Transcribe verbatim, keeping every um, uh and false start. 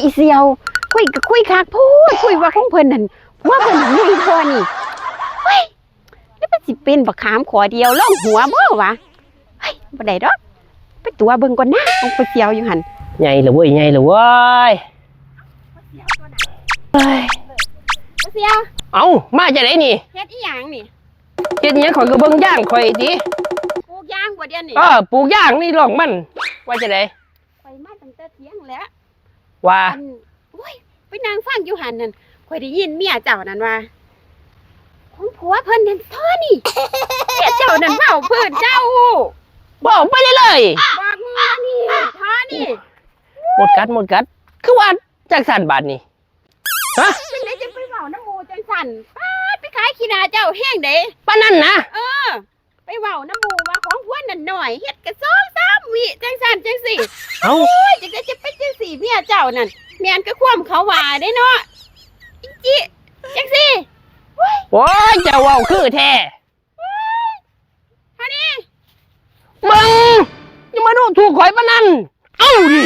อีเสี่ยว คุยก็คุยคักโพด คุยว่าของเพิ่นนั่น ผัวเพิ่นนั่นใหญ่กว่านี่ เฮ้ย แล้วมันสิเป็นบักขามขอเดียวลงหัวบ่วะ เฮ้ย บ่ได้ดอก ไปตั๋วเบิ่งก่อนนะ ของป้าเสี่ยวอยู่หั่น ใหญ่ละเว้ย ใหญ่ละเว้ย เฮ้ย ป้าเสี่ยว เอ้า มาจั่งใดนี่ เฮ็ดอีหยังนี่ เฮ็ดหยัง ข้อยก็เบิ่งยางข้อยติ ปลูกยางบ่เดี๋ยวนี้ เออ ปลูกยางนี่ร่องมัน ว่าจั่งใด ข้อยมาตั้งแต่เที่ยงแล้ว ว่า อัน โอ้ย ไปนั่งฟังอยู่หั่นนั่น ข้อยได้ยินเมียเจ้านั่นว่า ของผัวเพิ่นนั่นเท่านี้ เมียเจ้านั่นเว้าพื้นเจ้า เว้าไปเรื่อยๆ บอกมึงว่านี่เท่านี้ มดกัด มดกัด คือว่าจั่งซั้นบาดนี้ ฮะ จั่งใดจะไปเว้านำหมู่จั่งซั้น ป๊าด ไปขายขี้หน้าเจ้าแฮงเด้ ปานนั้นนะ เออ ไปเว้านำหมู่ว่าของผัวนั่นน้อย เฮ็ดกะสองสามวิจั่งซั้นจั่งซี้ เอ้า โอ้ย จั่งใดจะเป็นจั่งซี้ เมียเจ้านั่น แม่นคือความเขาว่าเด้เนาะ อิจิ จั่งซี้ โอ้ย โอ้ย เจ้าเว้าคือแท้ เท่านี้ มึง อย่ามาดูถูกข้อยปานนั้น เอ้าดิ